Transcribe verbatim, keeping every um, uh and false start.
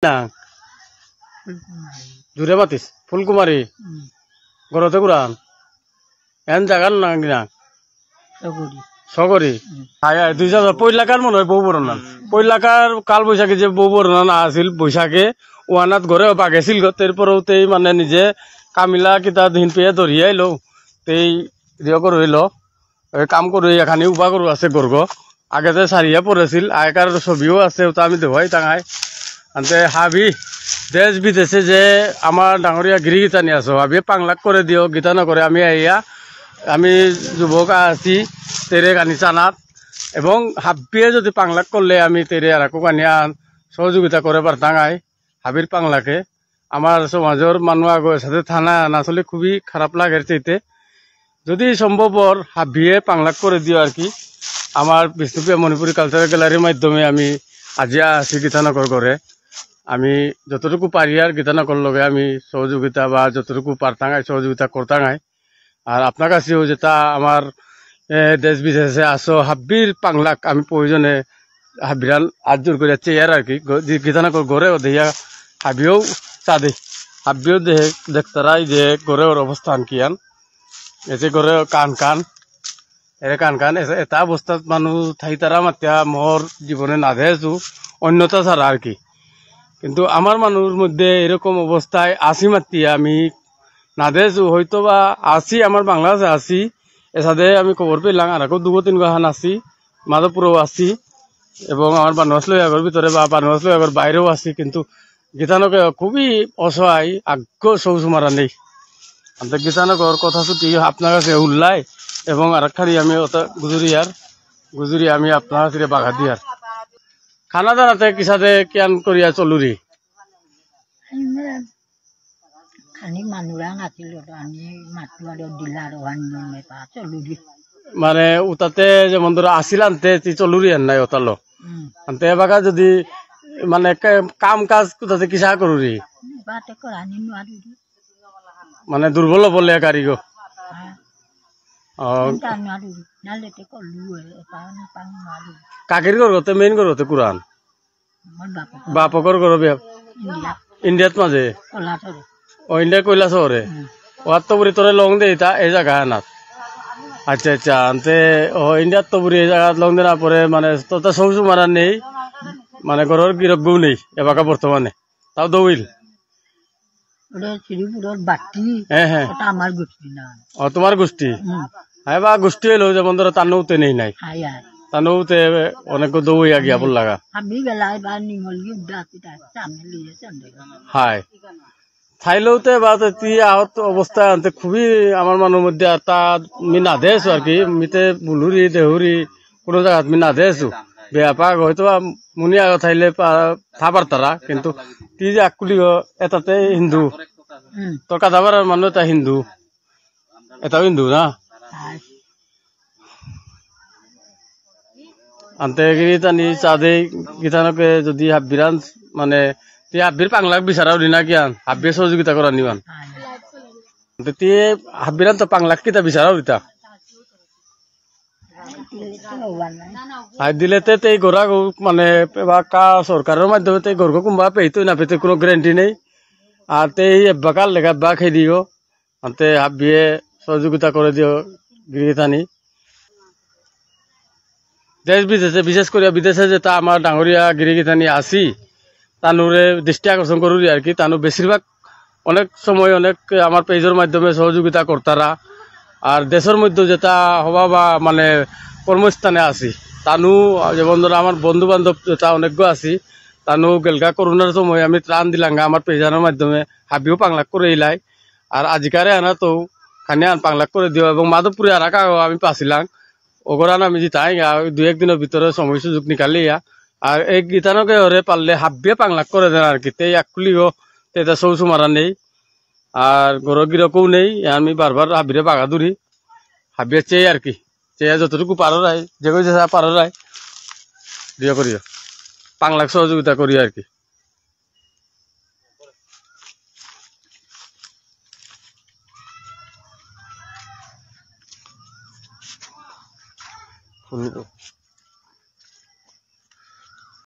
না। ফুলকুমারী। জুরে মাতিস, ফুলকুমারী। হুম। গরতে কুরান। এন জাগার নাঙ কিনা? সগরি। সগরি। হুম। হায়, হায়, দুই হাজার পয়লাকার মনে হয় বউ বরণান। হুম। পয়লাকার কাল বৈশাখী যে বউ বরণান আছিল, বৈশাখে ওয়ানাত ঘরে বাগেছিল গো, তারপরেও তেই মানে নিজে কামিলা কিতা দিন পেয়ে ধরিয়া আইলো, তেই রিয় করে হইল। এ, কাম করে এখানে উবা করে আছে গরগ। আগে যে সারিয়া পড়েছিল, আগেকার ছবিও আছে, ওটা আমি দেখাই টাঙাই। আনতে হাবি দেশ বিদেশে যে আমার ডাঙরিয়া গিরি গিথানি আছো, হাবি পাংলাক করে দিও, গিথানকরে আমি আইয়া, আমি যুবক আছি, তেরে গানি চানাত, এবং হাবিয়ে যদি পাংলাক করলে আমি তেরে আর আকো গানি আন সহযোগিতা করে পারতাঙাই। হাবির পাংলাকে আমার সমাজর মানু আগো এসাদে থানা না চলে খুবই খারাপ লাগে চাইতে। যদি সম্ভব অর হাবিয়ে পাংলাক করে দিও আর কি। আমার বিষ্ণুপ্রিয়া মণিপুরী কালচারাল গ্যালারির মাধ্যমে আমি আজিয়া আছি গীতানগর ঘরে। আমি যতটুকু পারি আর গীতানগর লগে আমি সহযোগিতা বা যতটুকু পারতাঙাই সহযোগিতা করতাঙাই। আর আপনার কাছেও যেটা আমার, এ, দেশ বিদেশে আসো হাব্বির পাংলাক আমি প্রয়োজনে হাব্বিরান আত জোর করে চেয়ার আর কি। গ-, যে গীতানগর ঘরে ও দেয়া হাবিও চা দে। হাবিও দেহে দেখতারাই যে ঘরে ওর অবস্থান কিয়ান। এসে ঘরে কান কান। এরে কান কান। এসে এটা অবস্থাত মানু থাইতারা মাতিয়া মোর জীবনে না দেহেছু। অন্যতা ছাড়া আর কি। কিন্তু আমার মানুর মধ্যে এরকম অবস্থায় আসি মাতিয়া আমি না দেহেছু। হয়তো বা আসি, আমার বাংলাদেশে আসি। এসাদে আমি খবর পেলাম, আর আকো দুগো তিনগো হান আসি, মাধবপুরেও আসি, এবং আমার বানুয়াস লয়াগর ভিতরে বা বানুয়াস লয়াগর বাইরেও আসি, কিন্তু গীতানকে খুবই অসহায়, আগ্য সৌ সুমারা নেই। আমি গীতানগর কথা ছুটি আপনার কাছে উল্লাই, এবং আর খালি আমি ওটা গুজুরি আর গুজুরি আমি আপনার কাছে বাগা দিয়ার। খানা দানাতে কিসাদে কিয়ান করিয়া চলুরি? খানি মানুরাং আছিল, আমি মাতুয়ার দিলার হানি মে পা চলুরি। মানে উতাতে যেমন ধরো আসিল আনতে তি চলুরি আন নাই ওতালো। হুম। আনতে এবাকা যদি মানে কে-, কাম কাজ কুতাতে কিসা করুরি? বাতে করানি নুয়ারি। মানে দুর্বল বলে কারিগো। হ্যাঁ। ও। চিন্তা নুয়ারি। নালে তে কলু এ, পাং পাং নুয়ারি। কাকির ঘর গতে, মেইন ঘর গতে কুরান? আমার বাপক। বাপকর ঘর বিয়া? ইন্ডিয়া। ইন্ডিয়াত মাঝে? কৈলাসহরে। ও, ইন্ডিয়া কৈলাসহরে? হুম। ও, আত্ত বুড়ি তোরে লং দে ইতা, এই জায়গা আনাত। আচ্ছা, আচ্ছা, আনতে, ও, ইন্ডিয়াত তো বুড়ি এই জায়গা লং দেনা পরে, মানে, তো, তো সৌ সুমারা নেই, মানে, ঘরর গিরকগু নেই, এবাকা বর্তমানে। তাও দৌইল। ওটা শ্রীপুরের বাটি, হ্যাঁ, হ্যাঁ। ওটা আমার গোষ্ঠী না। ও, তোমার গোষ্ঠী? হুম। হ্যাঁ, বা গোষ্ঠী হইলো যেমন ধরো তানুতে নেই নাই। হায়, হায়। তানুতে অনেক দৌড় ইয়া গিয়া হুম। বল লাগা। আমি বেলায় বা নিঙল ইউদ্দা কিতা, সামনে লিয়ে চন্দ্র। হায়। থাইলেও তে বা তে তি আহত অবস্থা আনতে খুবই আমার মনের মধ্যে আর তা মি না দেশ আর কি, মিতে বুলুরি, দেহুরি, কোনো জায়গাত মি না দেসু। বেয়াপাক হয়তো বা মুনি আগ থাইলে পা-, থা পারতারা, কিন্তু তি যে আকুলি গ, এটাতে হিন্দু। হুম। তোর কাদাবার মানু এটা হিন্দু। এটাও হিন্দু না? হায়। আনতে গিরি তানি চাঁদে গিথানকে যদি হাব্বিরান, মানে, তি হাব্বির পাংলাক বিচারাও দিনা কিয়ান, হাব্বির সহযোগিতা করা নিবান। হায়। আনতে তি হাব্বিরান তো পাংলাক কিতা বিচারাও দিতা। আর দিলে তে, তে এই গরু, মানে, এবাকা সরকারের মাধ্যমে তে এই গরু কুম্বা পেইতো না পেইতো কোনো গ্যারান্টি নেই। আর তে এই এবাকার লেখা বা খেয়ে দিও। আনতে হাবিয়ে সহযোগিতা করে দিও গিরিগিথানি। দেশ বিদেশে, বিশেষ করে বিদেশে যেটা আমার ডাঙরিয়া গিরিগিথানি আসি, তানুরে দৃষ্টি আকর্ষণ করুরি আর কি। তানু বেশিরভাগ অনেক সময় অনেক আমার পেজের মাধ্যমে সহযোগিতা করতারা। আর দেশের মধ্যে যেটা হবা বা মানে কর্মস্থানে আছি, তানু যেমন ধরো আমার বন্ধু বান্ধব যেটা অনেকগো আছি, তানু গেলগা করোনার সময় আমি ত্রাণ দিলাঙ্গা আমার পেজানোর মাধ্যমে হাবিও পাংলাক করে ইলাই। আর আজিকারে আনা তো খানি আন পাংলাক করে দিও এবং মাধবপুরে আর আঁকা আমি পাছিলাম। ওগরান আমি জিতাই গা, দুই এক দিনের ভিতরে সময় সুযোগ নিকালিয়া। আর এই গিথানকে ওরে পারলে হাবিয়ে পাংলাক করে দেন আর কি। তে এক কুলিও, তে এটা সৌ সুমারা নেই। আর গরু গিরকও নেই, আমি বারবার হাবিরে বাগাদুরি। হাবিয়ে চেয়ে আর কি। চেয়ে যতটুকু পারো রায়, যে কই যে পারো রায়, দিয়ে করিও। পাংলাক সহযোগিতা করি আর কি।